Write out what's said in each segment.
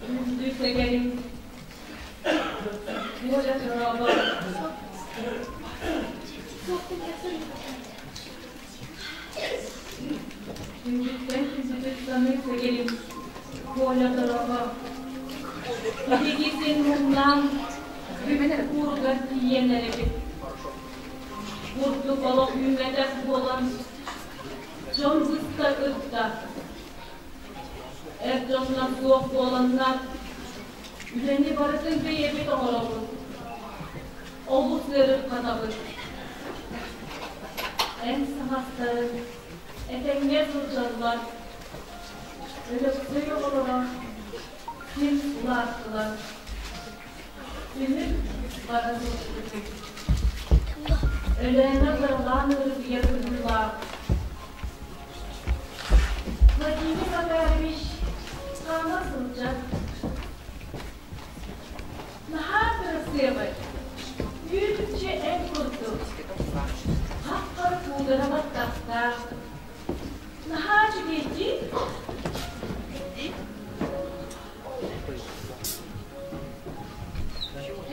Күндү сэгэрим, Коля дорообо. Күндүттэн күндүтүк саныы сэгэрим, Коля дорообо. Биһиги син муҥнаан күн кууругар тиийэн эрэбит. Бурдук олох үүммэтэх буолан, дьон быста ытта. Эр дьоннор суох буоланнар, үлэни барытын бэйэбит оҥоробут, олус ыарырҕатабыт. Эн саҥастарыҥ этэҥҥэ сылдьаллар, Өлөксөй оҕолоро син улааттылар. Түмүк бара сылдьыбытым. Өлөөнө кыралаан ыарытыйар быһыылаах. Владимир Макарович хаама сылдьар. Наһаа кырасыабай, үүт-үкчү эн курдук. Хап-хара куудара баттахтаах. Наһаа үчүгэйдии.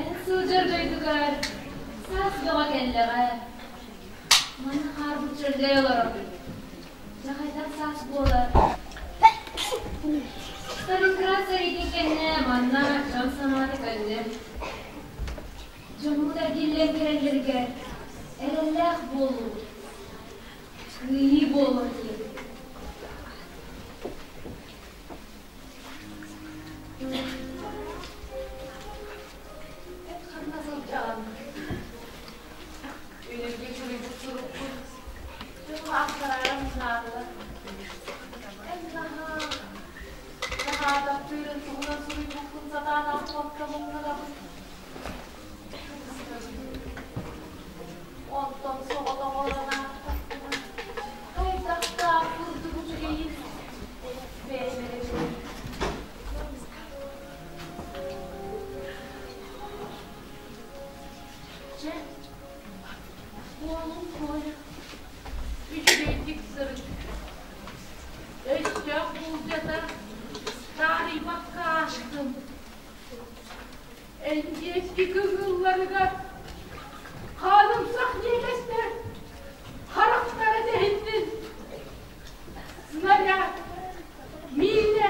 Эн сылдьар дойдугар саас бөҕө кэллэҕэ. Манна хаарбыт чөллөй олоробун. Дьэ хайдах саас буолар? Сталинград сэриитин кэннэ манна дьон санаата көннө. Дьоммут эргиллэн кэлэллэригэр эрэллээх буолуу, кыайыы буолуо диэн. Эт ханна сылдьаҕын? Үнүргү суруйбут сурукпун дьону аттарарым наадалар. Эн наһаа, наһаа таптыырын туһунан суруйбуккун сатаан аахпакка муҥнанабын. Онтон соҕотох олорон аахтахпына, хайдахтаах курдук үчүгэйин бэйэм эрэ билэбин. Чэ, уолум Коля, үчүгэйдик сырыт. Өстөөх буулдьата таарыйбакка аастын. Эндиэски кыһылларыгар хаанымсах ньиэмэстэр харахтара тэһиннин. Снаряд, миинэ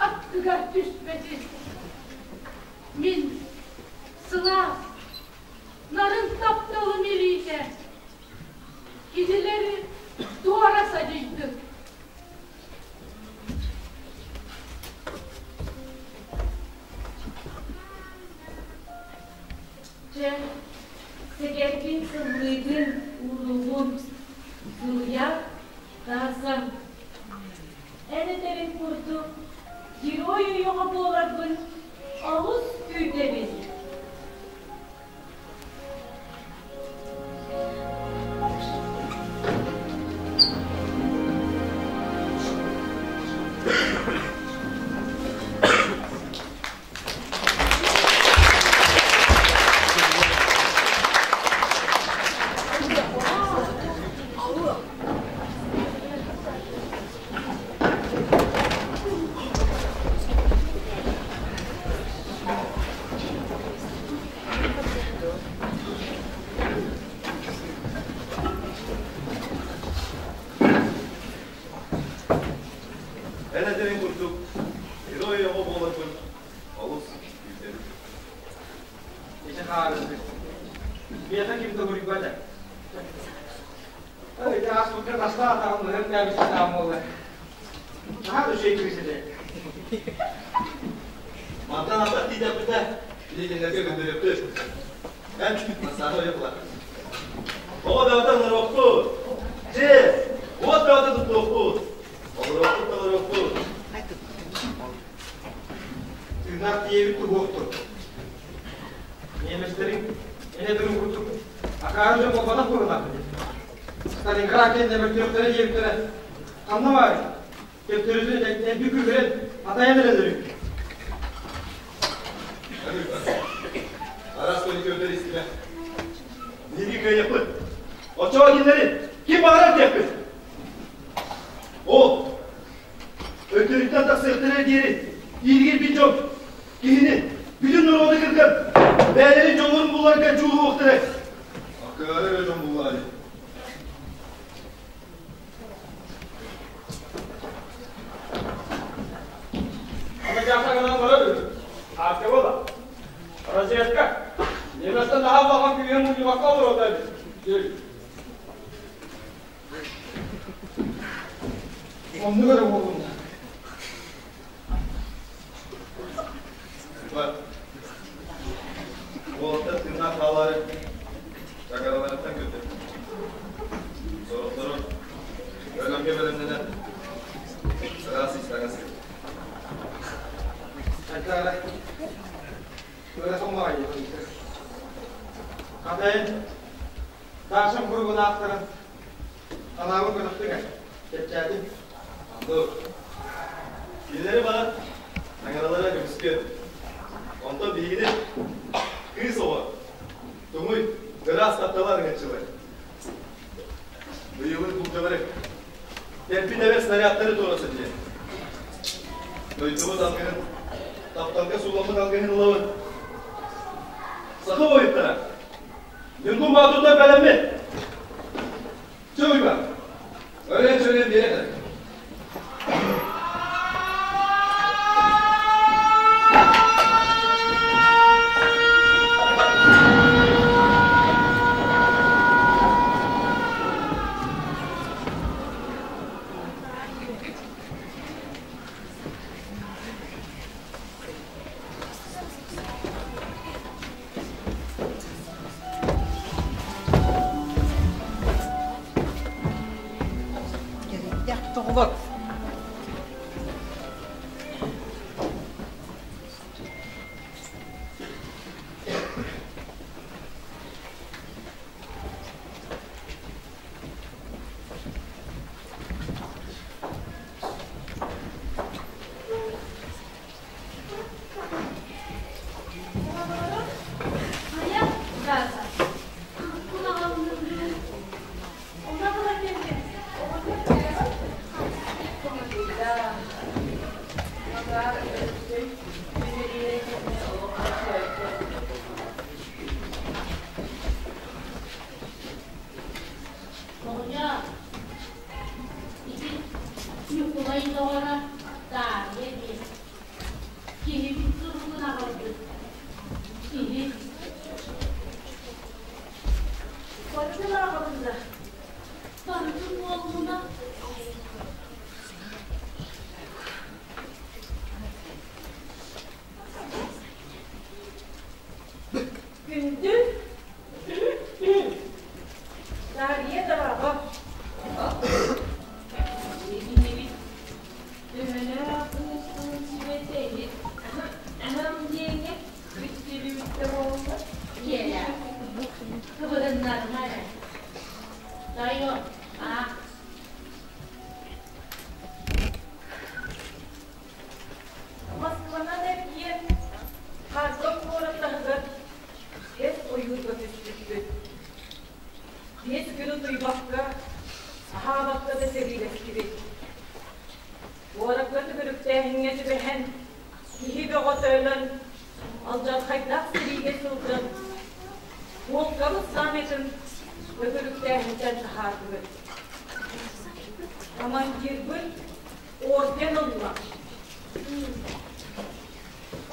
аттыгар түспэтин. Мин сылаас, нарын тапталым илиитэ кинилэри туора садьыйдын. Дьэ, сэгэргин сыллыыгын, уулугун, сылыйар, таасан. Эн этэрин курдук, герой ойоҕо буоларбын олус күүтэбин. Эн этэриҥ курдук, герой оҕо буоларбын олус күүтэбин. Ити хаарыҥҥыт. Миэхэ ким да суруйбат ээ. Ити ааспыкка тастаах атаҕын ыһан кээбиспит буолла. Наһаа да үчүгэй кыыс этэ. Мантан антах тиийдэхпитинэ, билигиннэргэ көрдөрүөхпүт. Эн массааһы ойох Оҕо бөҕөтө олоруохпут. Дьиэ, уот бөҕөтө туттуохпут. Олоруохпут да олоруохпут. Тыынар тиийэбит туһуохтун. Немецтериҥ эн этэрин курдук акаары дьон буолбатах буоллахпыт. Сталинград кэннэ мөлтүөхтэрэ диэбиттэрэ ханна баарый? Төттөрүтүн элбик күүһүрэн атайан эрэллэр үһү. Араас көтөр истибэ. Биһиги Биһиги кыайыахпыт. Оччоҕо кинилэри ким баҕарар диэхпит. Ол өттүрүттэн тахсыахтара диэри ииргирбит дьон киһини бүтүн норуоту кырган бэйэлэрин дьоллорун буларга дьулуһуохтара. Акаары эрэ дьон буллаҕа дии. Аны дьахтарынан барар үһү. Ааска буола. Разведка. Немецтэн наһаа улахан күүһүн мунньубакка олороллор эбит. Диэбит. Оннук эрэ буоллунна. Бар. Уолаттар тыыннаах хаалаары тагараларыттан көтөр. Сорохтору өлөмгө бэлэмнэнэн ыраас истэҕэ сир. Айтаара, ыарахан баҕайы Хатайын, Дашам куругун аахтаран, санаабын көтөхтүҥ ээ, чэпчээтим. Андык. Кинилэри баран таҥаралара көмүскүө. Онтон биһигини кыыс оҕо, туҥуй, ыраас таптала арыҥаччылар. Быйылын кулдьалары, кэлбит эбэ снарядтары туора сылдьар. Дойдубут алгыһын, тапталга сууламмыт алгыһын ылабыт. Саха буойуттара, Ньургун Боотурдар бэлэммит! Чэ, Уйбаан, өрөөн-сөрөөн биэрэ Кэрийдэх тоҕолор. Хайа, Дааса, кун аҕаллыҥ Оҕонньор, ити Ньукулай доҕоро Даарыйа диэн киһибит суругун аҕалбыт. Киһи Барытын аҕалынна. Барытын буоллуна Күндү Дарья дорого. Киһибит төһөлөөх кыыстыын сүбэтэйит аһым диэҥҥэ үттүрүүттэ буолла. Диэлэ кыбыһыннарыма эрэ. Тойон, аах. Москванан эргийэн Харьков куорат таһыгар эт ойуурга түспүппүт. Биэс күн утуйбакка, аһаабакка да сэриилэстибит. Куоракка төгүрүктээһиҥҥэ түбэһэн, киһи бөҕөтө өлөн, алдьархайдаах сэриигэ сылдьан, полкабыт знамятын төгүрүктээһинтэн таһаардыбыт. Командирбыт орден ылла.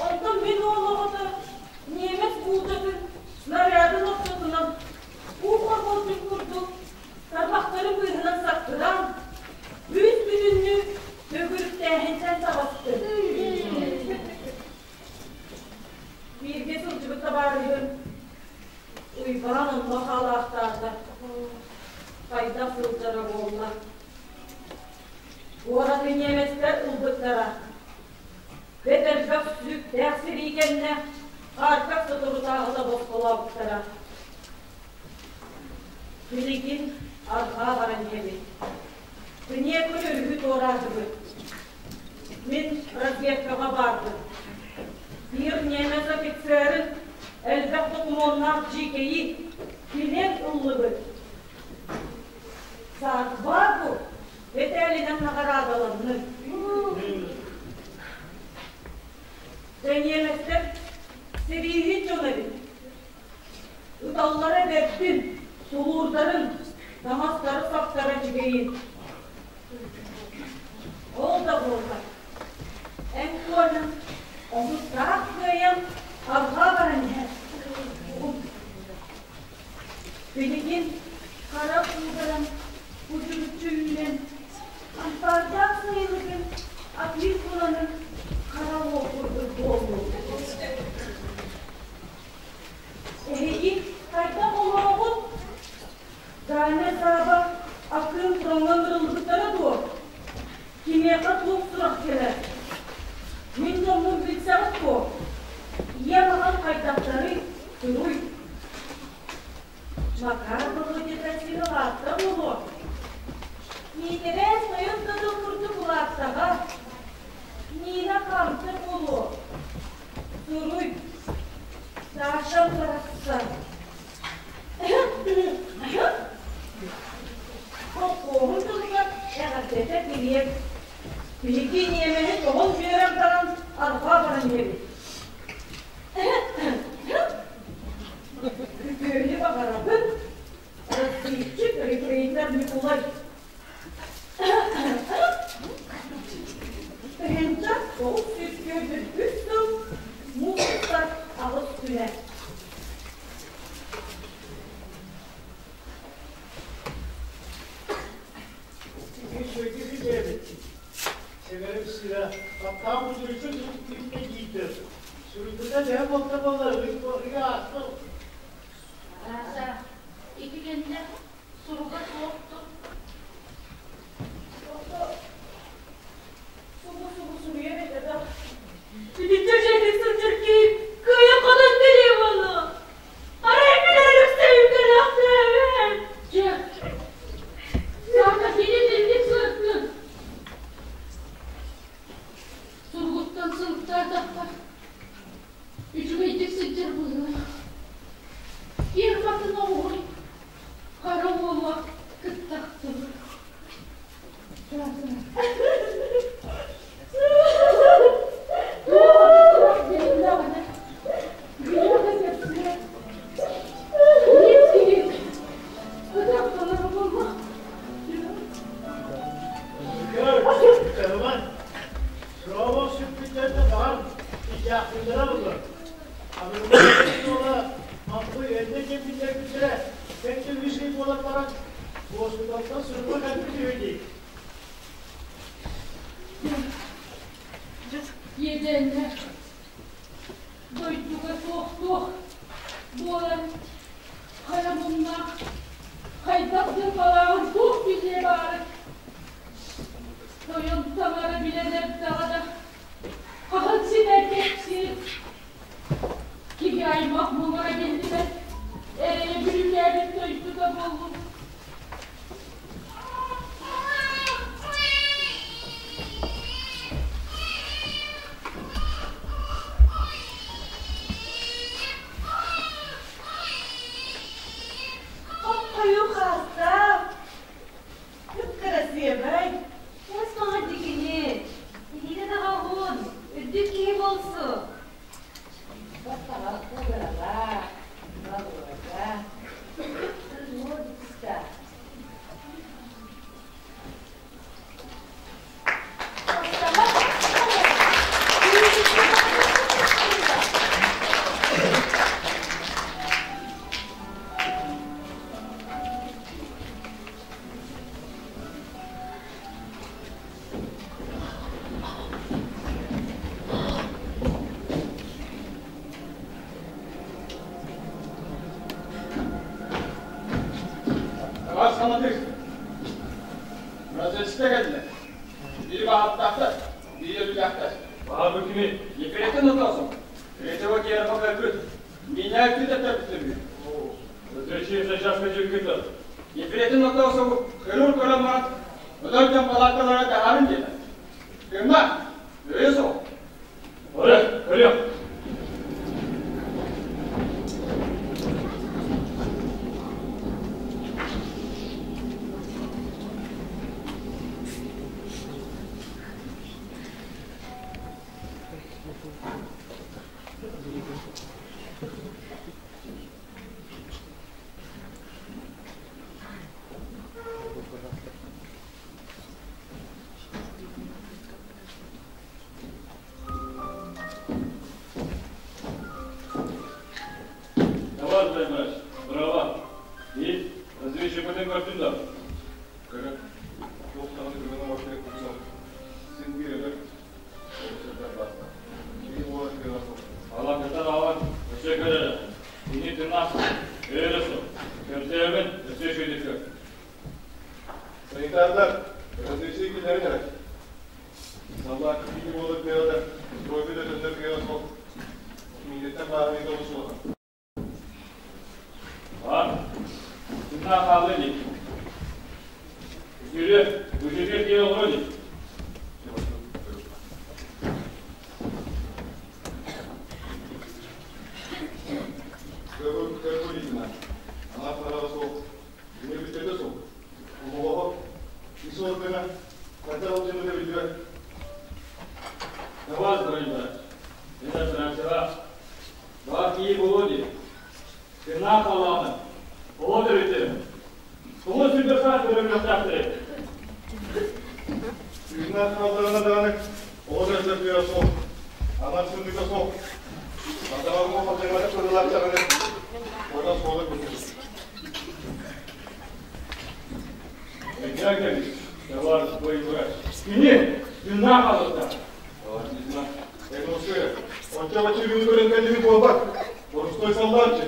Онтон мин уол оҕото немец буулдьатын снарядын ортотунан уу хорҕолдьун курдук тарбахтарын быыһынан саккыраан, бүүс-бүтүннүү төгүрүктээһинтэн таҕыстым. Бииргэ сылдьыбыт табаарыһым Уйбаан онно хаалаахтаата. Хайдах сылдьара буолла? Куораты немецтэр ылбыттара. Бэт элбэх сүтүктээх сэрии кэннэ Харьков соторутааҕыта босхолообуттара. Билигин арҕаа баран иһэбит. Днепр өрүһү туораатыбыт. Мин разведкаҕа баарбын. Биир немец офицерын элбэх докумуоннаах дьиикэйи килиэн ыллыбыт. ыллыбыт. За отвагу мэтээлинэн наҕараадаланным. Дьэ ньиэмэстэр сэрииһит дьон эбит. Ыталлара бэрдин, тулуурдарын, таҥастара-саптара үчүгэйин. Ол да буоллар, эн куонан омуктаах кыайан арҕаа баран иһэр. Билигин хара куударан, кудьуруччу үүнэн, ампаардаах сайылыгын атыы куланын хара уол курдук буоллум. Эһиги хайдах олороҕут? Таня Сааба акыым фроҥҥа ыҥырыллыбыттара дуо? Кимиэхэ туох сурах кэлэр? Мин дьоммун билсэҕит дуо? Ийэм аҕам хайдахтарый, туруй? Макар Володята син улаатта буолуо. Миитэрээс тойон тотон курдук улааттаҕа. Нина хаамта буолуо. Туруй, Сашам барахсан. Холкуоһун тылыгар эҕэрдэтэ килиэп. Биһиги ньиэмэһи тоҕон үөрэн баран арҕаа баран иһэбит. Үтүөнү баҕарабын, разведчик рефрейтор Ньукулай. 1943 сыл муус устар аҕыс күнэ. Үчүгэй диэбит. Сэмэрим сыра, таптаан будуруйчу күннэ диитэр. Суруйбута төһө буолта буоллар, ыга ааспыт. Арааса, ити кэннэ суруга суох тут. Субу-субу суруйар этэ да. Итиччэ дьиэтин сылдьар киһи кыайан хотон кэлиэ буолла. Арай мин Алексейым кэлээхтээбэт. Дьэ, Саша кини итинник сырыттын. Суругуттан сылыктаатахха, үчүгэйдик сылдьар быһыылаах. Фирматын оҕуһун хара уола кыттахтыбыт. Суоҕу сүппүттэргэ баҕар иитээхтииллэрэ буоллар. Абырыммыт уола Маппый эрдэ кэлбиттэрбиттэрэ кэннэ үс ый буолан баран буоскуталтан суруга кэлбит үһү дии. Иэдээннэ дойдуга туох-туох буолан хайа муҥнаах хайдах дьылҕалааҕын туох билиэ баарай? Тойон таҥара билэн эрдэҕинэ, хаһан ситэр кэпсиир? Киһи аймах муҥура биллибэт, эрэйэ бүрүүкээбит дойдута буоллун. Хойуу хаастаах, Кырасыабай, Ас маҥан дьикини, илиитэ даҕаһын, үрдүк киһи буолсу. Баттаҕа куударалаах, балыга, кыргыһуо дьиккистаах. Товарищ командир, разведчиктар кэллилэр. Биир баһааттаахтар, биир өлүүлээхтэр. Баһаабы кими? Ефрейтор Нотосов, третьего Герман өлбүт. Меня өлбүт этэрбит Зачем сейчас көтөр? Ефрейтор Нотосову хирург көрөн баран, өлөр дьон палаакалара таһаарын диэтэ. Кыма, өйө суох. Көрө, көрүөх. Комиссардар, разреши киллэрин эрэ. Саллаакка киһи буолар кыаҕа да, стройга да төннөр кыаҕа суох. Миигиттэн бааһынайга олус улахан. Бар, сытаа хаалла илик. Үтүрүө, үтүрүө диэн олоро илик. Көргө Ана хараҕа суох, Кини бүтэтэ суох. Оҕоҕо ис органа хайдах алдьаммыта биллибэт. Давай, дорогой, это операция. Бар киһи буолуо дии. Тыыннаах халлааны, оҕо төрүтү, тоҕо сүргэ саас көрөрүөхтээхтэрий? Тыыннаах хааллаҕына даҕаны оҕо төрүтэ тыа суох, анар сындыка суох. Атаҕа алдьамматах быһыылаах даҕаны, оҕо суола күндү. Өйдөөн кэбис, товарищ боевой. Кини тыыннаах хаалыахтаах. Оччо-бачча күнү көрөн кэллибит буолбат. Борустой саллааччы.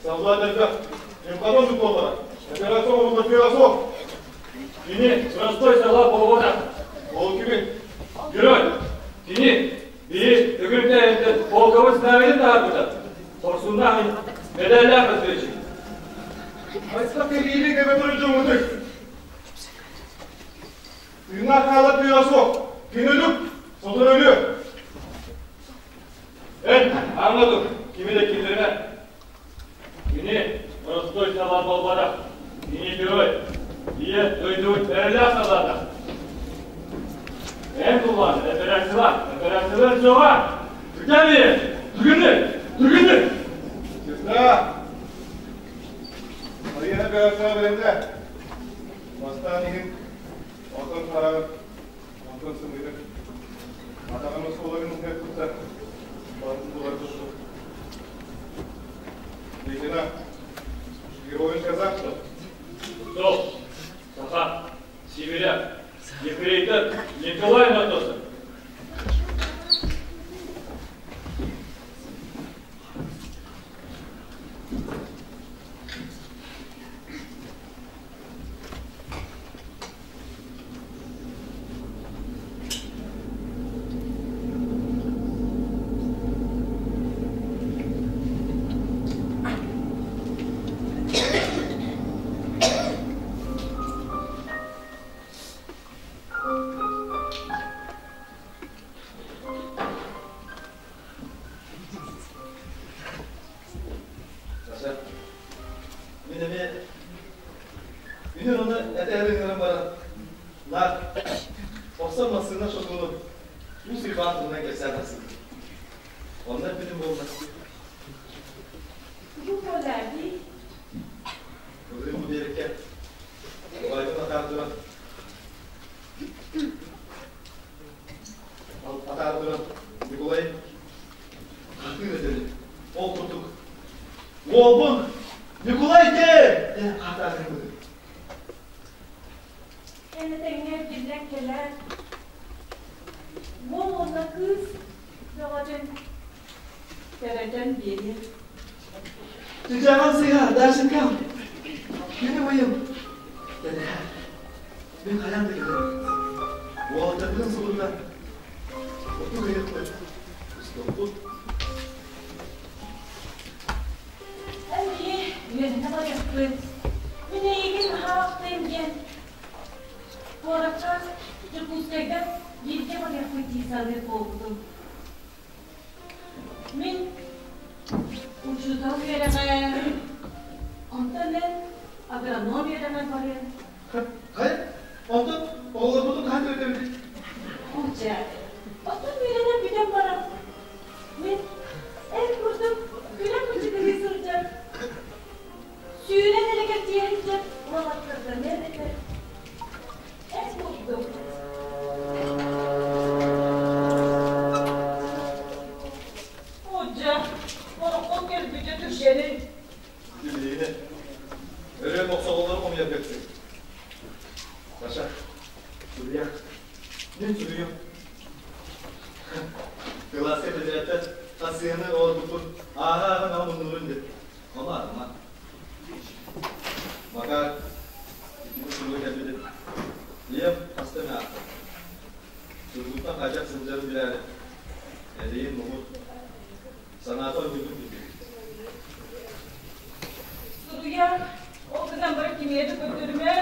Саллаат элбэх. Имханон буоллара. Операция оҥоруллар кыаҕа суох. Кини простой саллаат буолбатах. Ол кими? Герой. Кини биһи төгүрүктээһинтэн полковой знамени таһаарбыта. Хорсуннаах медаллаах разведчик. Айсак кэлиини кэбэтэр дьоҥҥутуй. Тыыннаах хаалар кыаҕа суох. Кини өлүк, сотору өлүө. Эн, аҥа тур, кими да киллэримэ. Кини простой салаат буолбатах. Кини герой. Ийэ дойдубут эрэллээх салаата. Эн буллаан, операциялар, операциялар суоҕа. Бүтэн Түргэнник! Түргэнник! Сестра! Мария операция бэлэмнэ. Бастаан иһин, онтон хараҕын, онтон сымыытын, атаҕын оскуолатын уһуйар туттар, барытын булар тустук. Лейтенант, геройун казах что? Сол, Саха, Сибиряк, ефрейтор Николай Матосов. Саша, мин эмиэ Үнүр ону этээри гынан баран, наар охсон массыына шотуну Уус Уйбаан туһунан кэпсээн тахсыбыт. Онно эппитим буолла. Тугу буолаарый? Былырыын бу биэрэккэ убайбын атаардыран атаардыран Николай Ытыыр этэ Ол курдук Уолбун Ньукулай диэн диэн хаатаатыҥ Эн этэҥҥэ эргиллэн кэлээр. Уол уонна кыыс бөҕөтүн төрөтөн биэриэ. Түгэҕин сыыһа, Дашенькам. Күнүм ыйым. Дэнэһэ. Мин хайаан да кэлэрим. Уолаттарбытын субунна. Оту кыйыппыт. Уступпут. Эмиэ үөрэнэ барыахпыт. Мин эйигин аһаахтыым диэн куоракка Дьокуускайга бииргэ барыахпыт дии саныыр буолбутум. Мин учуутал үөрэҕэр, онтон эн агроном үөрэҕэр барыам. Хайа, онтон оҕолорбутун хаһан төрөтөбүт? Дьэ, оттон үөрэнэн бүтэн баран, мин эр курдук күлэн бычыгырыы сылдьан, сүүрэн эрэ кэрдиэ сылдьан уолаттарданыам этэ. Эр курдук. Дьэ, ороххо кэлбитэ түргэнин. Билиини. Өрө мохсоҕоллору хомуйар кэпсик. Саша, суруйа. Мин суруйуом. Кылааска тэтэрээттэн хасыһыны оҥорбуппун ааҕа-ааҕа наһаа муннуурун диэн. Ону ааҕыма. Макар, итини суруйа. Эмиэ да көрдөрүмэ.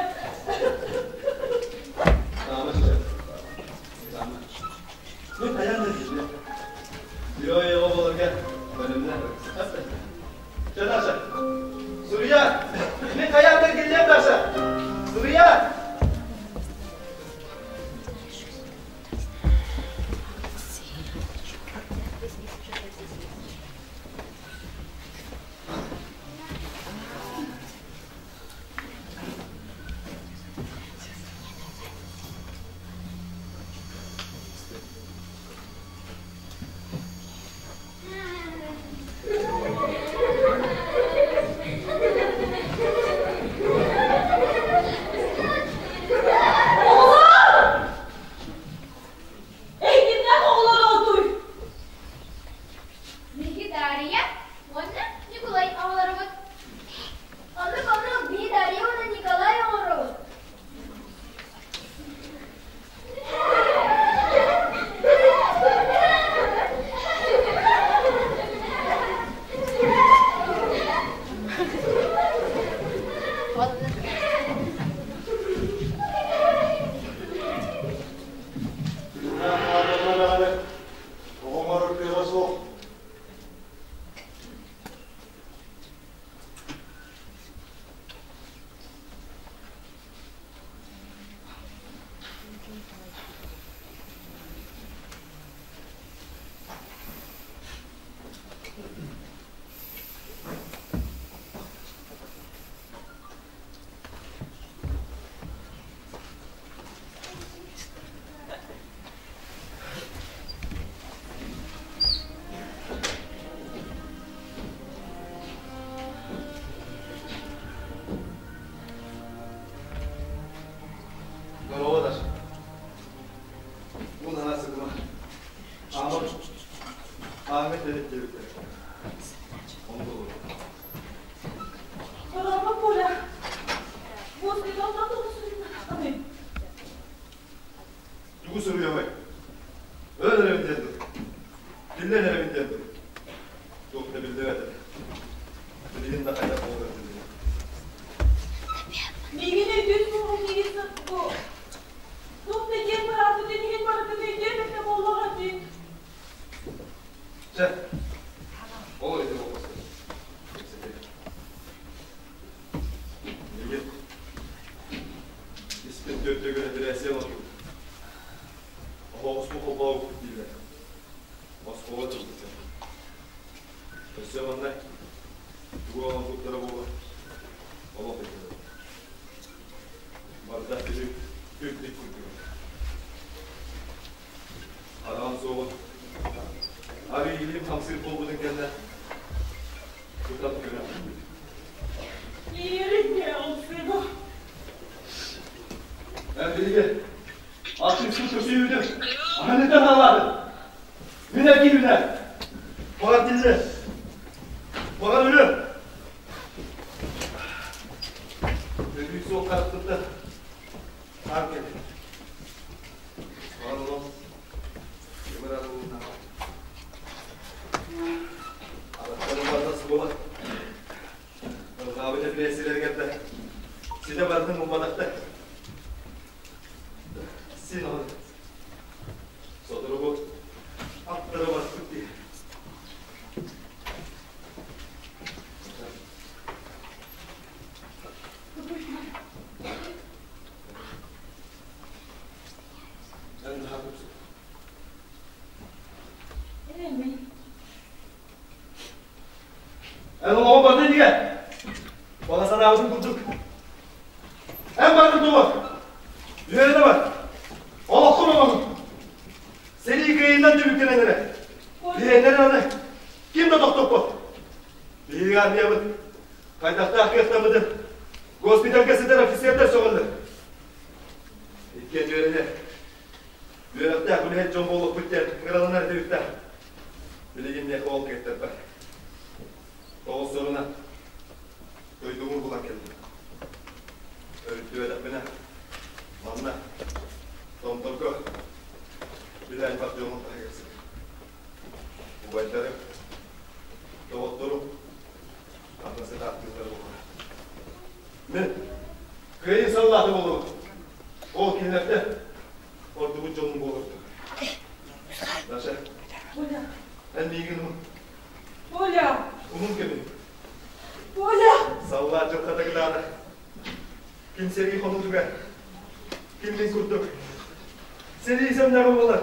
Ытаама чэ. Ытаама. Мин хайаан да киирдэ. Йоо, йоо буоларга бэлэмнэ. Чэ, Даша. Суруйа! Мин хайаан да киллиэм, Даша! Суруйа! Оҕолор! Эһигиннээх оҕолор оҕотуй! Биһиги Дария уонна Ньукулай оҕолоробут. Оннук-оннук биһи Дария уонна Николай оҕолоробут. Оҕоҥор кыаҕа суох. Дорообо, Даша. Бу наһаа сытыма. Аамыр, ааҥҥа тэрит диэбиттэр. Ону булur. Дорообо, Коля. Госпиталтан тоҕо суруйбатаххыный? Тугу суруйабай? Өл эрэбин диэн дур. Киллэн эрэбин диэн дур. Туох да биллибэт этэ. Билигин да хайдах буоларын билбэт. Миигин өйдүүр суоҕун миигин бу туох да диэн быраабытын иһин барытын өйдүөм этэ буоллаҕа дии. Чэ, ол ити буолбасын. Миигин испин төрт төгүл эпэрээссийэ оҥорбут. Оһоҕоспун холбообуппут дииллэр. Оскуола тылбыта. Өссө манна тугу оҥорбуттара буолуо, олох өйдөөбөт. Барыта күлүк, үрдүк курдук. Араҕам суоҕун, арыы илиим хамсыыр буолбутун кэннэ тутан көрөн Ииринньэ ылсыба. Эн биһиги атын сыл көрсүбүтүм. Аһыныта хаалаатын. Мин эргийбинэ. Баҕар тиллэ. Баҕар өлүө. Өлүү суох харахпыттан хаар кэллэ. Баҕар олох тимир арылынна. Арахтарым барда суола. Ылҕаабыт эпирээссийэлэригэр да ситэ барытын булбатахтар. Син ол сотору бу аттара барбыт дии. Эн наһаа тупсук. Эн олоҕун барда иннигэ. Баҕа санаабытын курдук. Эн бардын дуо? Үөрэнэ бар. Олоххун оҥоһун. Сэрии кыайыынан түмүктэнэн эрэ. Биһиэннэр аны ким да тохтоппот. Биһиги армиябыт хайдахтаах кыахтаммытын госпитальга сытар офицердар сөҕөллөр. Иккиэн үөрэнэ үөрэхтээх үлэһит дьон буолуохпут диэн ыраланар этибит да. Билигин миэхэ ол кыаттарбат. Тоҕус сылынан дойдубун булан кэллим. Өрүттүбэтэхпинэ, манна, Томторго, били аймах дьонум таһыгар сытар. Убайдарым, доҕотторум атын сытааттыыллар буолла. Мин. Кыайыы саллаата буолуо. Ол кинилэртэн ордубут дьонум буолуохтар. Даша, Оля. Эн миигин уһун. Оля. Уһун кэмин. Оля. Саллаат дьылҕата кытаанах. Ким сэрии хонуутугар, ким мин курдук. Сэрии сэмнэҕэ буолар.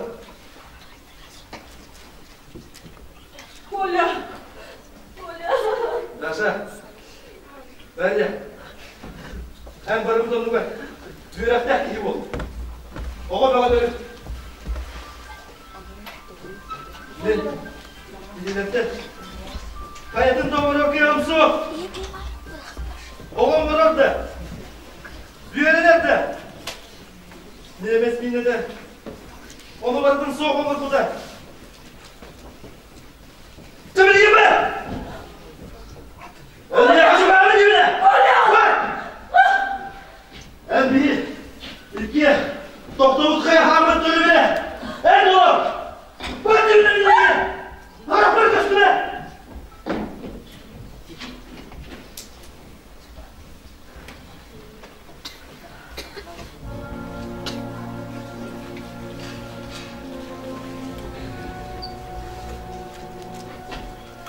Оля. Оля. Даша. Дарья. Эн барыбыт оннугар үөрэхтээх киһи буол. Оҕо бөҕө төрүт. Мин кинилэртэн хайатын да оҥорор кыаҕым суох. Оҕо оҥорор да, үөрэнэр да, немец миинэтэ ону барытын суох оҥорбута. Төбөлүйүмэ! Эн биир, икки, тохтобут хайаһааммыт төлөбүрэ! Эн олор! Бар төбүлэ! Харахпар көстүмэ!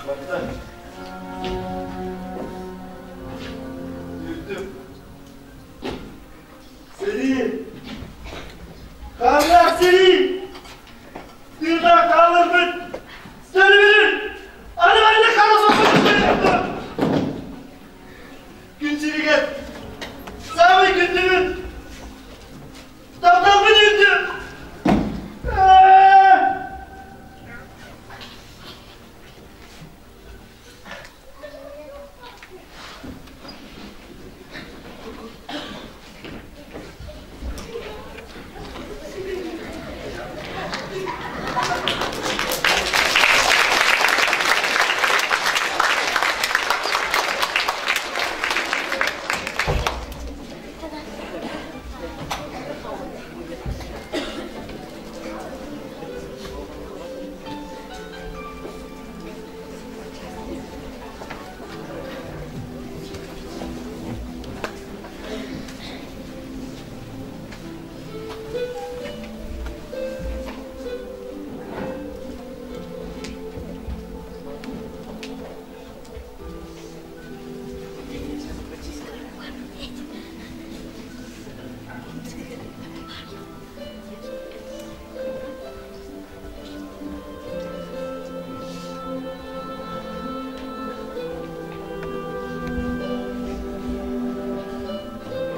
Баттан. Үттүм. Сэрии! Хааннаах сэрии! Тыыннаах хааларбыт! Сөрүбүрүн! Аны манна хара соппут Күн сиригэр саамай күндүбүт! Тапталбын үрдүм!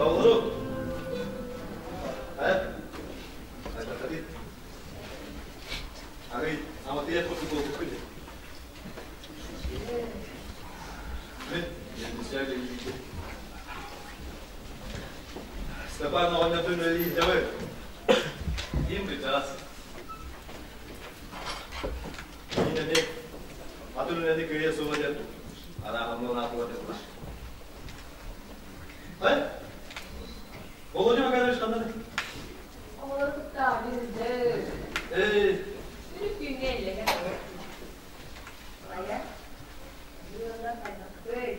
Олору. Арый, аматыйа курдук буолбуккун дии. Мен Степан оҕонньордун үлэлии Ким кырдьаҕас. Мин эмиэ атын үлэни кыайа суоҕа диэн арааһаммын аатыла этилэр. Ай, Володя Макарович ханна? Оҕолору кытта биирдэ. Эй. Үрүт күҥҥэ эллэһэ. Айа. Ыаллар хайдахтый?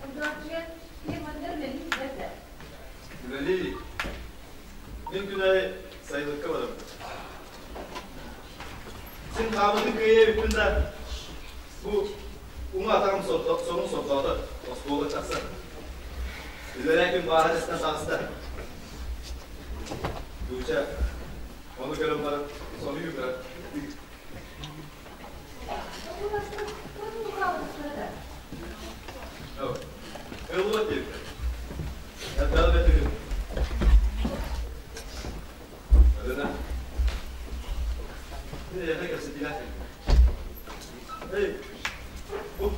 Удаччыга фирмандар үлэлии да? Үлэлии. Мин күн аайы сайылыкка барабын. Син хаамытын кыайа эбиппин да, бу уҥа атаҕым сонун сордоото, оскуола тахсан. Үлэлээ күн бааһа тэстэн таҕыста. Дууча, ону көрөн баран, соһуйуу кыра. Ылла диэбитэ. Элбэҕи бэтигин. Өлөнө. Эйиэхэ кэпсэтиилээх Эй, бу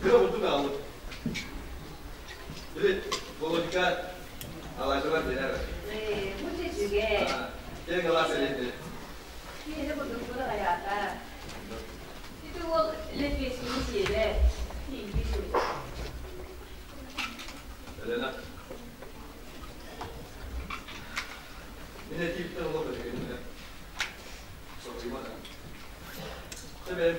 кыра бурдук аҕалбыт. Били, Володька алаадьылар биэрэр. Ээ, бу чэчигэ. Киэҥ алаас эриэннэ. Киһини бурдукпут аҕайаата. Ити уол лэппиэскэни сиэбэт, тиийбит сурук. Елена. Мин этииптэн олох өтүгүннэ. Соһуйма да. Тэбэм.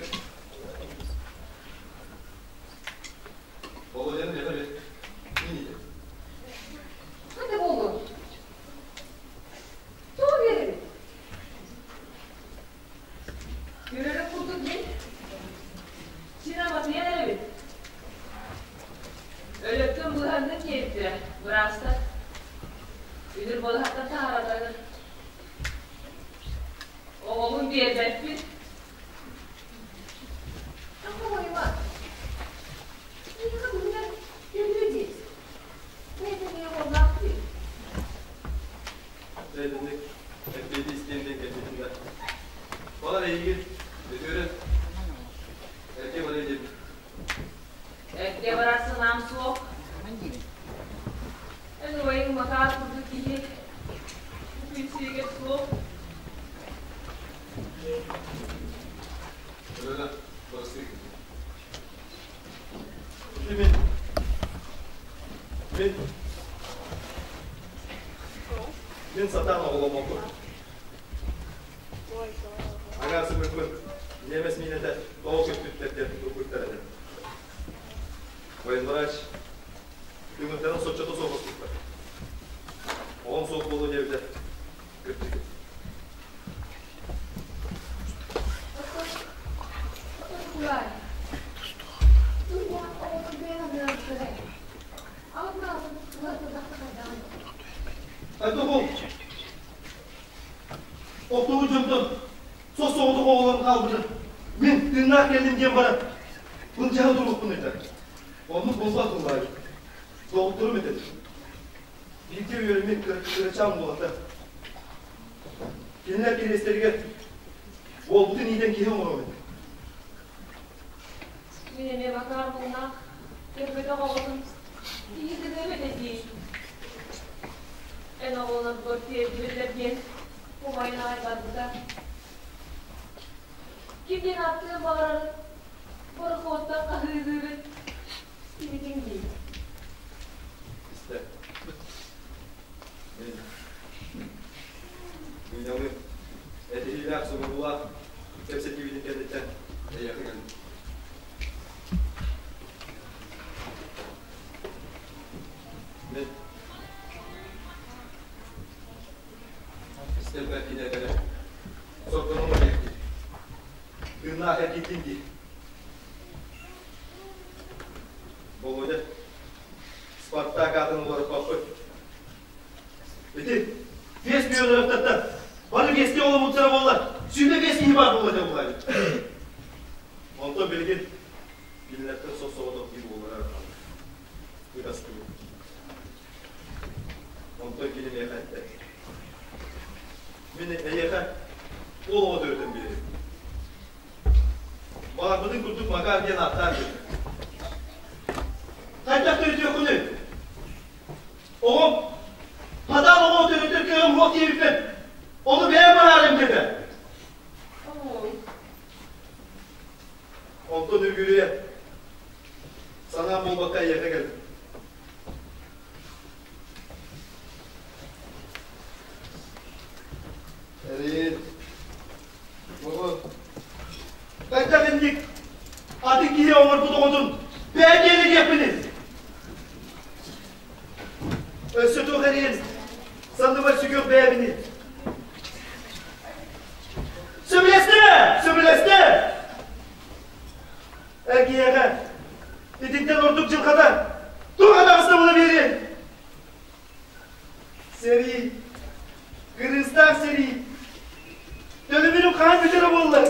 Володяны миэхэ бер. Мин иитэ. Өркөн быыһаннын диэбиттэрэ, быраастар. Үнүр балыһаттан таһааралларыгар оҕобун биэрбэппин. Хомойума. Миэхэ быһынан төлүө диэс. Бэйэтэ эмиэ уоллаах дии. Дьэ итинник эппиэти истиэм диэн кэлбитим да. Балар эйигин үтүөрэн эргэ барыа диэбит. Эргэ барар санаам суох. Эн убайыҥ Макар курдук киһи күн сиригэр суох. Өлөөнө, барыстыы. Ити мин. Мин. Мин сатаан оҕоломмоппун. Агаа сымыппын ньиэмэс миинэтэ тоҕо көппүттэр диэн ылбыттар этэ. Военврач түҥүрдэрин соччото суох оспуттар. Оҕом суох буолуо диэбитэ кырдьык. Хайдах ол? Оттугу дьонтон сос-соҕотох оҕолорун хаалбытын мин тыыннаах кэллим диэн баран былдьаһа туруохпун ыйдар. Оннук буолбат буоллаҕай. Доҕотторум этэ. Бииргэ үөрэммит кырачаан уолаттар. Кинилэр кириэстэригэр уолбутун иитэн киһи оҥоруом этэ. Мин эмиэ Макар муҥнаах көрбөтөх оҕотун киһи гыныам этэ дии. Эн оҕолоргор тиэрдибиллэр диэн умайан аҕай барбыта. Ким диэн ааттыан баҕарарын, борохуоттан хаһыытыырын истибитиҥ дии. Истэ. Мин Мунньалыыр, этиһиилээх, сомоҕолоох кэпсэтиибитин кэнниттэн эйиэхэ кэллим. Мин истэрбэр киниэхэ сордонон диэки тыыннаах эргиттин дии. Володя, Спартак аатын уларыппаппыт. Ити биэс Федоровтартан бары биэстии оломмуттара буоллар, 25 киһи баар буолуо этэ буоллар. Онтон билигин кинилэртэн сос-соҕотох биир уоллара хаалла. Ытастыбыт. Онтон кини миэхэ эттэ. Мин эйиэхэ уол оҕо төрөтөн биэрэбин. Баҕарбытын курдук Макар диэн ааттаан биэрдэ. Хайдах төрүтүөххүнүй? Оҕом хатаан оҕо төрөтөр кыаҕым суох диэбиппин, ону бэйэм быһаарыам диэтэ. Онтон үргүлүйэ санаам буолбакка эйиэхэ кэллим. Эрин, оҕо, хайдах инник атын киһи оҥорбут оҕотун бэйэ диэн диэхпиний? Өссө туох эриэн санныбар сүгүөх бэйэбиний? Сөбүлэстэ! Сөбүлэстэ! Эргийэҕэ итинтэн ордук дьылҕата туох атаҕаста була биэриэй? Сэрии, кырыыстаах сэрии, төлөбүрүм хаһан бүтэрэ буолла?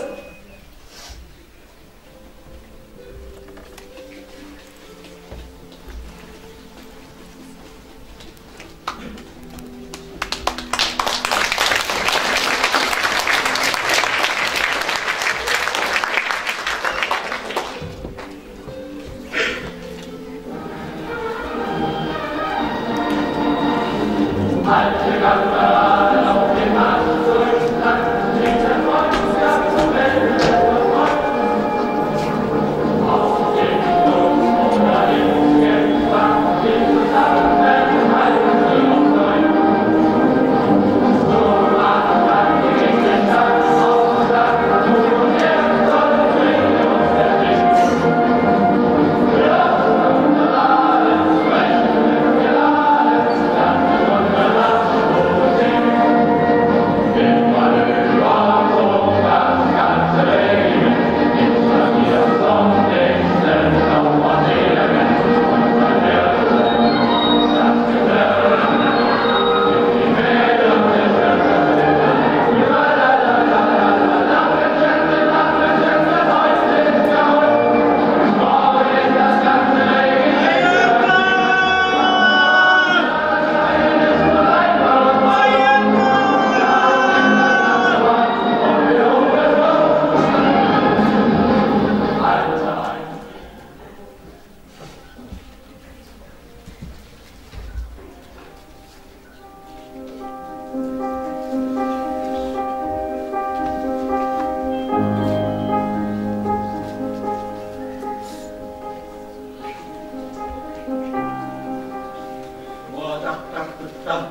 Атахтарбыттан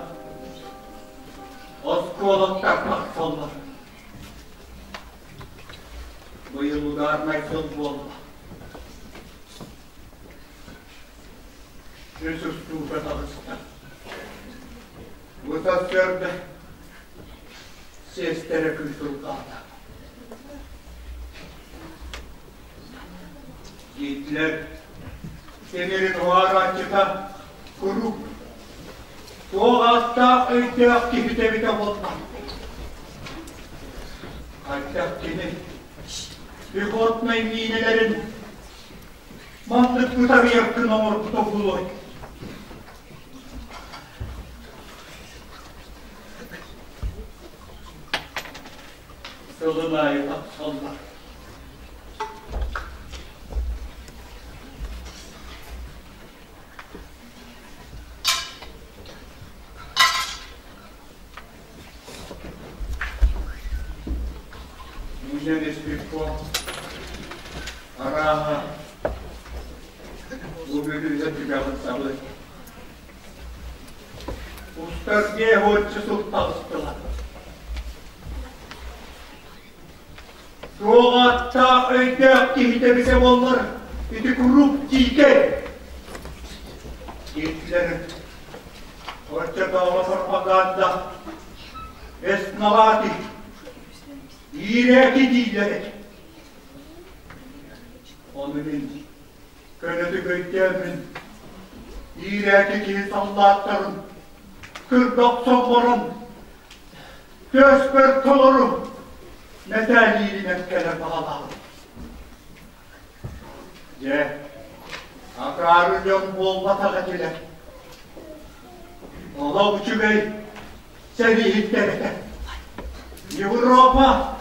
оскуолактар тахсаллар. Быйыл ударнай сыл буолла. Үс устуука таҕыста. Бу сарсыарда сиэстэрэ кыысылҕаата. Гитлер тимирин уһаарааччыта куруук туох ааттаах өйдөөх киһитэ эбитэ буолла. Хайдах кини пехотнай миинэлэрин маннык бытарыйар гына оҥорбута буолуой? Сылын аайы тахсаллар. Мунньан испиппо арааһа бу бүлүүһэ түгэҕин сабы Устар дьиэ-уотчу сыл таҕыстылар. Туох ааттаах өйдөөх киһитэ эбитэ буоллар, ити куруук тиикэй. Гитлер оччотооҕу пропаганда основатель иирээки дииллэр этэ. Ону мин көнөтүк өйдөөммүн, иирээки киһи саллааттарын кырга охсон баран Түөспэр толору мэтээлииринэн кэлэр баҕалааҕым. Дьэ, акаары дьон буолбатах этилэр. Олох үчүгэй сэрииһиттэр этэ. Европа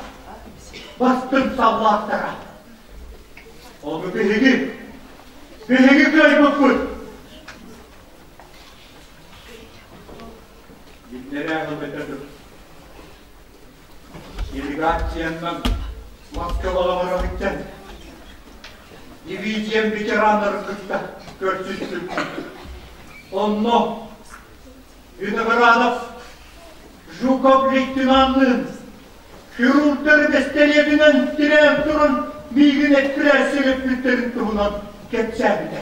бастыҥ саллааттара. Ону биһиги, биһиги кыайбыппыт. Иллэрээ сыл Делегациянан Москваҕа барарыттан дивизиям ветераннарын кытта көрсүстүм. Онно Виноградов Жуков лейтенанныын хирургдары бэстэлиэтинэн тирээн туран миигин эппирээссийэлэппиттэрин туһунан кэпсээбитэ.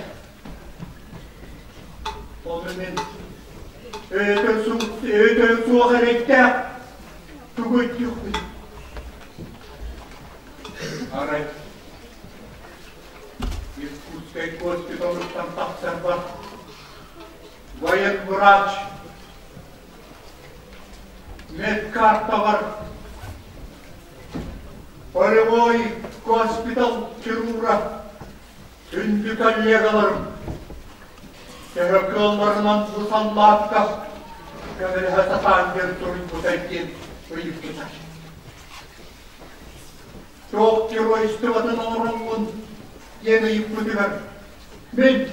Ону мин өтө суох эрэйдээх тугу өйдүөхпүн. Арай Иркутскай госпиталыттан тахсарбар военврач медкартабар полевой госпитал хирурга Күндү коллегаларым, төһө кыалларынан бу саллаакка көмөлөһө сатаан диэн суруйбута диэн ыйыппыта. Туох геройствотын оҥороҥҥун диэн ыйыппытыгар мин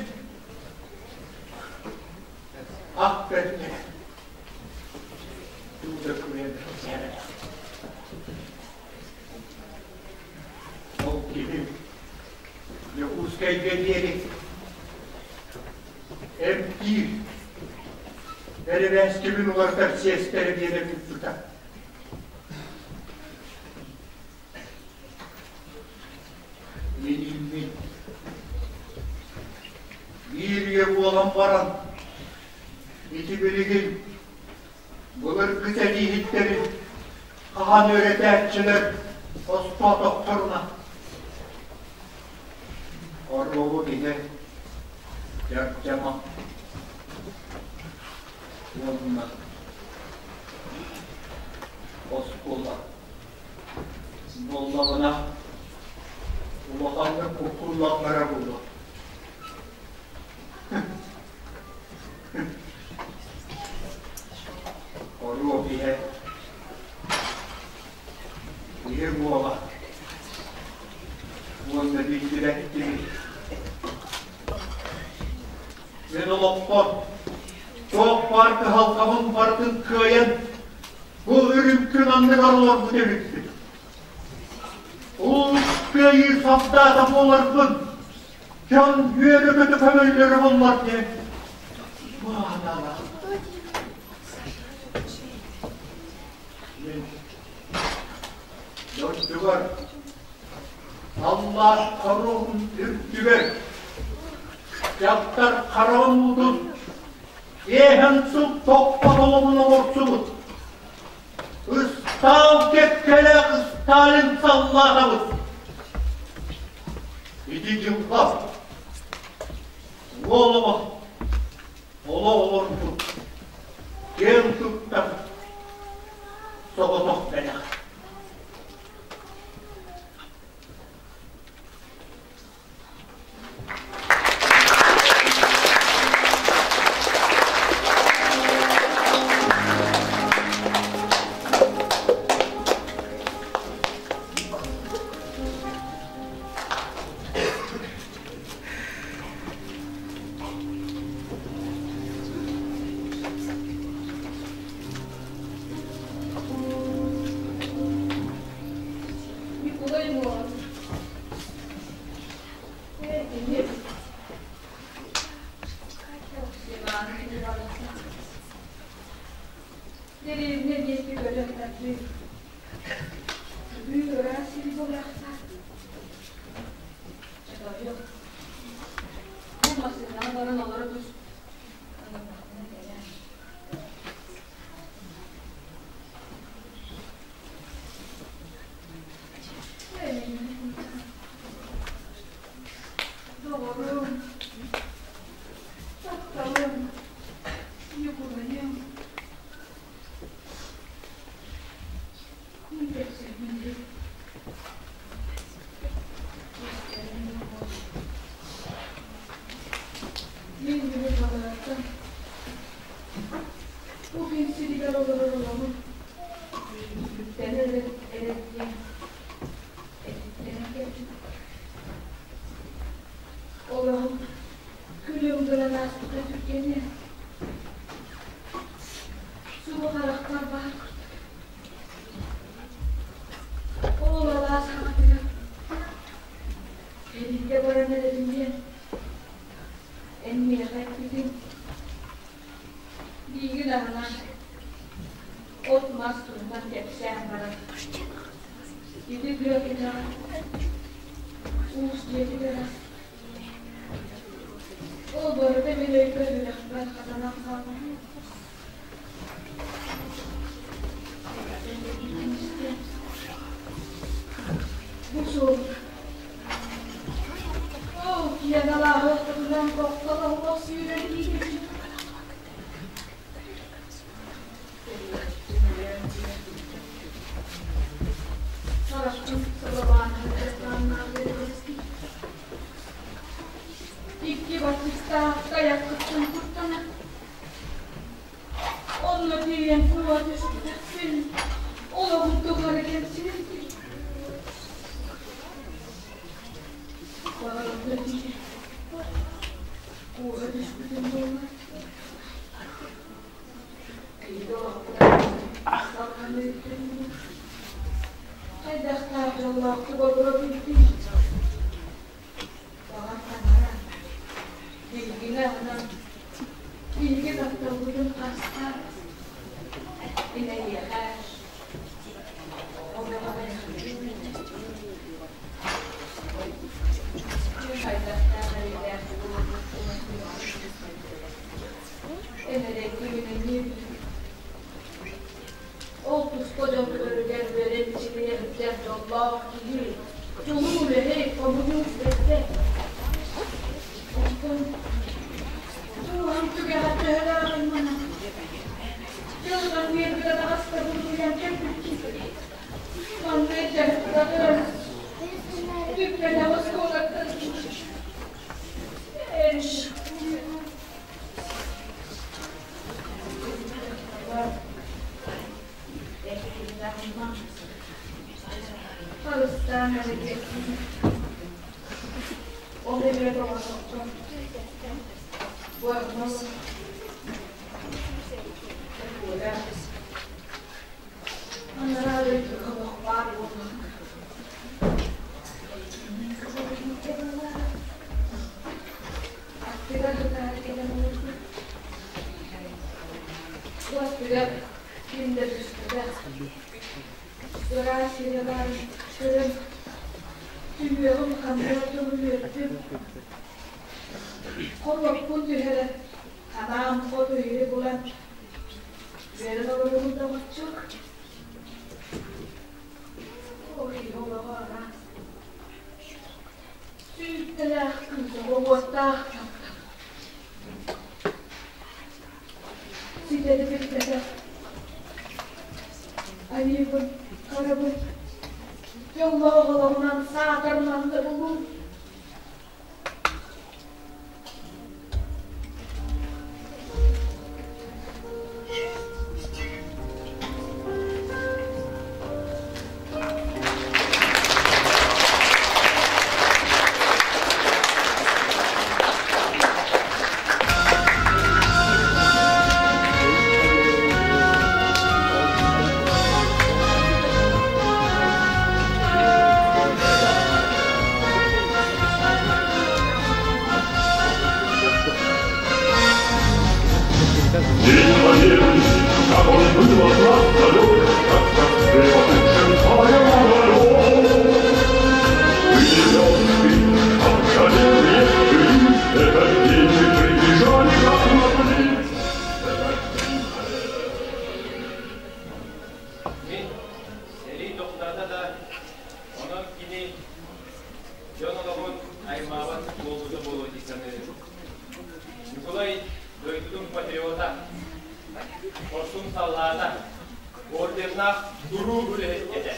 ах бэрдэ тууда күрэн Ол киһи Дьокуускайга диэри эмтиир бэрэбээскибин уларытар сиэстэрэ биэрэ туппута. Мин биир үйэ буолан баран ити билигин Былыргы сэрииһиттэри хаһан үөрэтээччилэр хостоотохторуна Оруобу киһи дьардьама уонна оскуола буоллаҕына улаханнык куккуллаллара буолуо. Оруо иһэ киһи буола уонна биллибэт киһи. Мин олохпор туох баар кыһалҕабын барытын кыайан бу үрүҥ күн анныгар олорбут эбиппин. Улуу кыайыы солдата буоларбын дьон үөрэ-көтө көмөллөрө буоллар диэн баҕар. санаалаах. Мин дойдубар Аллаах хоруоһун үрдүгэр дьахтар хараҕын уутун иэһэн сыл тохпот олоҕун олорсубут Ыстаал кэккэлээх Сталин саллаатабыт. Ити дьылҕа уолума олох олорбут киэн туттар соҕотох бэлэх. Ньукулай Муоҕа Дэриэбинэ диэки көрөн тардыы. Бүгүн ыраас сири булуохтаах. Чотоойук. Бу массыынаҕа баран олоро түс. Ыҥырдахпына кэлээр. Доҕорум, тапталым, Ньукулайым. Мин кэпсиирбин Мин бүгүн балаҕаттан бу күн сиригэр олорор олоҕум бүттэн эрэр диэн этиттэрэн кэлбит. Олоҕум күлүм гынан ааспыта түргэнэ. Субу харахпар баар курдук. Ол алаас хаҥатыгар Эбиитэ баран эрэбин диэн эн миэхэ эппитиҥ. Миигин аһынан от-мас туһунан кэпсээн баран ити тыа кэтэҕэр уус дьиэтигэр ас. Ол барыта мин өйбөр үрэхпэр хатанан хаалла. Бу суол Оо, киэналааҕы ортотунан тохтолоһуох сүүрэр киһи. Харахпын сабабаан Икки баттыктаах тайаххыттан куттана Онно тиийэн куба түспэтэхпин, олоҕум тухары кэмсинэрдим. Баҕарда тиийэн куба түспүтүм буоллар. Киһи олохпутан салҕаныыттан хайдахтаах дьоллоохтук олоробун Баҕар таҥара, биһигини аһынан, биһиги тапталбытын харыстаан, мин эйиэхэ олоҕо хайдахтаах эрэйдээх Эн эрэйгин эмиэ Ол туспа дьон көрөрүгэр үөрэн мичилийэ сылдьар дьоллоох киһи, чулуу үлэһит, хомуньуус бэрдэ. Онтон дууһам түгэҕэр төһөлөөх айманан, дьылҕан биэрбит атаҕастабын уйан кэлбиккин. Манна дьарыктанан, бүппэтэх оскуолаттан эн Харыстаан эрэ Ол эбээт оҕотохтон Буорнос Коля Анараа дойдуга олох баар буоллаҕына Аттыгар сытаар кэлэн олорбут. Бу аттыгар ким да түспэтэх. Ыраас сири баарын көрөн, сүһүөҕүм ханна дьону үөрдүм. Хоруоппун түһэрэн, санаам хоту иһи булан, үөрэн олоругун доҕоччук. Оо, киһи олоҕо араас. Сүүртэлээх кыыс оҕо уоттаах таптал. Ситэри билбэтэх айыыбын, харабын дьоллоох олоҕунан саатар манна булуум. День военный, как он был от нас далек, как Этот день мы прибежали, как могли. Мин сэрии тохтоото да, онон кини дьон олоҕун аймаабат буолбута буолуо дии саныырым. Ньукулай дойдутун патриота, хорсун саллаата, орденнаах туруу үлэһит этэ.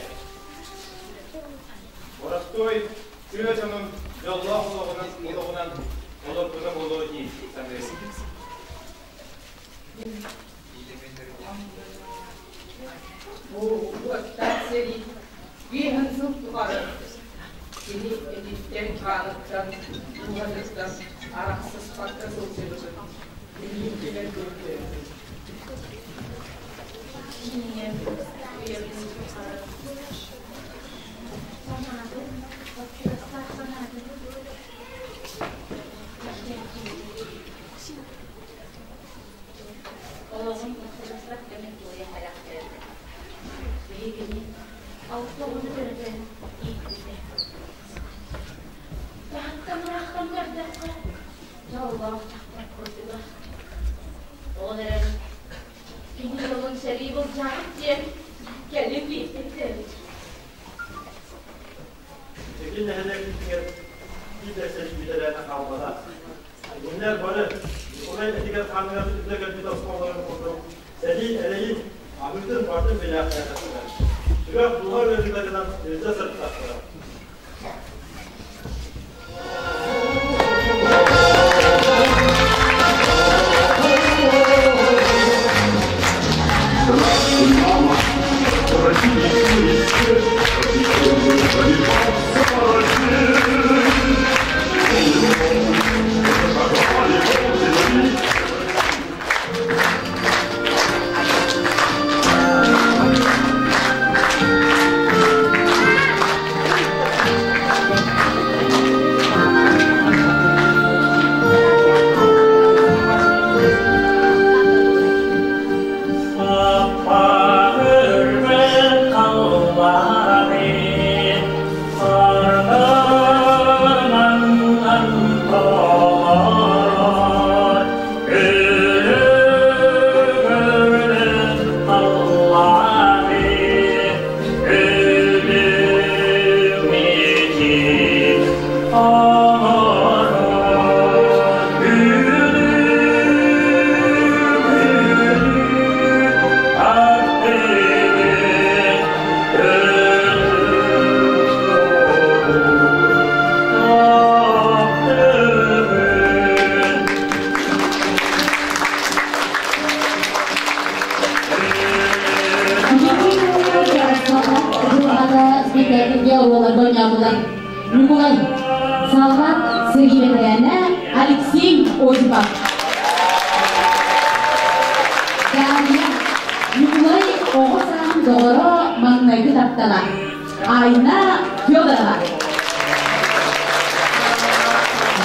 Боростуой тыа дьонун дьоллоох олоҕунан олоҕунан олорбута буолуо дии саныырым. Бу уоттаах сэрии биэһин сыл тухары кини этиттэн-хааныттан, дууһатыттан арахсыспакка сылдьыбытын билигин түмэн көрдөрөбүн. Ийэм үйэбин тухары санаатын, боччугастаах санаатын Олоҕум боччугастаах кэмин туойан бэлэхтээбитэ. Биһигини алта оҕону төрөтөн ииппитэ. Таһыттан ыраахтан көрдөххө, дьоллоох дьахтар курдуга. Ол эрэн кини дьолун сэрии былдьаабыт диэн кэлин биирдэ Ити нэһилиэкпитигэр биир да сэрии бэтэрээнэ хаалбата. Кинилэр бары Николай этигэр-хааныгар илдьэ кэлбит оскуолаларын курдук сэрии эрэйин, аһыытын барытын билээхтээтэхтэрэ. Сүрэх дууһа ыарыыларынан илдьэ сырыттахтара. Здравствуй, мама, родители все, Ньукулай, саллаат сэрии бэтэрээнэ Алексей Осипов. Дарья, Ньукулай оҕо сааһын доҕоро маҥнайгы таптала. Айна Федорова.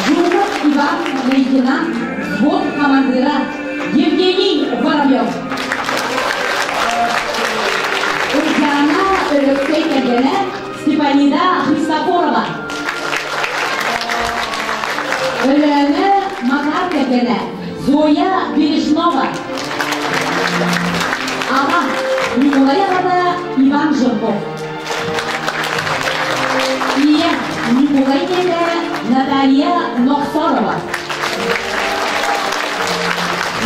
Жуков Иван, лейтенант, взвод командира Евгений Воробьев. Бережнова. Аҕа Ньукулай аҕата Иван Жирков. Ийэ Ньукулай ийэтэ Наталья Нохсорова.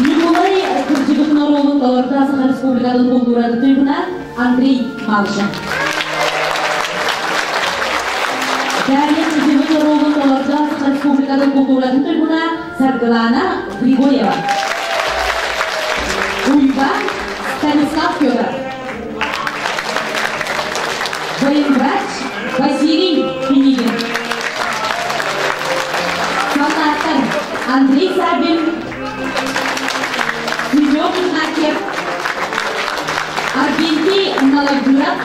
Ньукулай кырдьыбытын оруолун толордо Саха Республикатын култууратын туйгуна Андрей Малышев. Дарья кырдьыбыт оруолун толордо Саха Республикатын култууратын туйгуна Саргылана Григорьева. Уйбан Станислав Федоров. Военврач Василий Пинигин. Саллааттар Андрей Саввин, Семен Игнатьев, Аргентий Налагуров,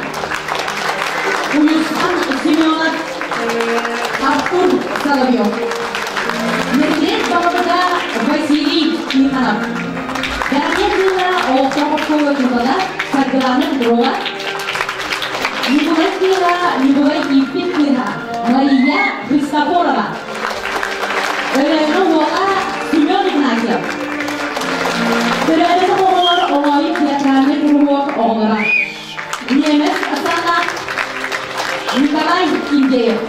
Уюсхан Семенов, Артур Соловьев. Нэһилиэк баһылыга Василий Тихонов. Дарья Кыыла олохтоох оскуола учуутала Саргылана Петрова, Николай Кыыла Николай ииппит кыыһа Мария Христофорова, Өлөөнө уола Семен Игнатьев. Төрөөбүт оҕолор Оҥоойук театральнай куруһуок оҕолоро. Немец Оксана Николай Индеев.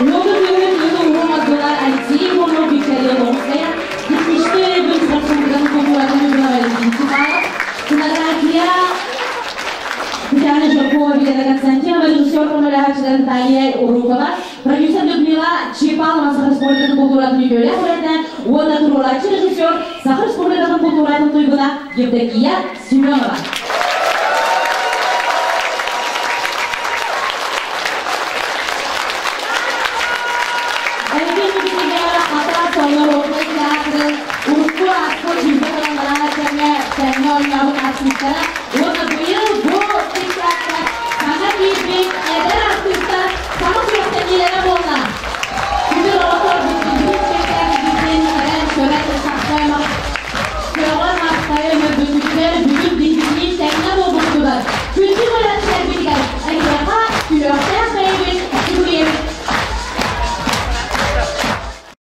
Уоту күһүн ыты уһун отдула Алексей Егоров, Виктория Ломская, Техническэй өйөбүл Сарсыҥҥыдан култууратын үбүнэ Валентин Чепалов, сценография Татьяна Жиркова, Елена Константинова, режиссер көмөлөһөөччүлэр Наталья Урукова, продюсер Людмила Чепалова Саха Республикатын култууратын үтүөлээх үлэтэ уонна туруорааччы режиссер Саха Республикатын култууратын туйгуна Евдокия Семенова. Эһиги инникитигэр хата Сонноруоппай театрын урукку ааспыт сүүрбэ сыллараа кэмҥэ тэҥҥэ оонньообут артыыстара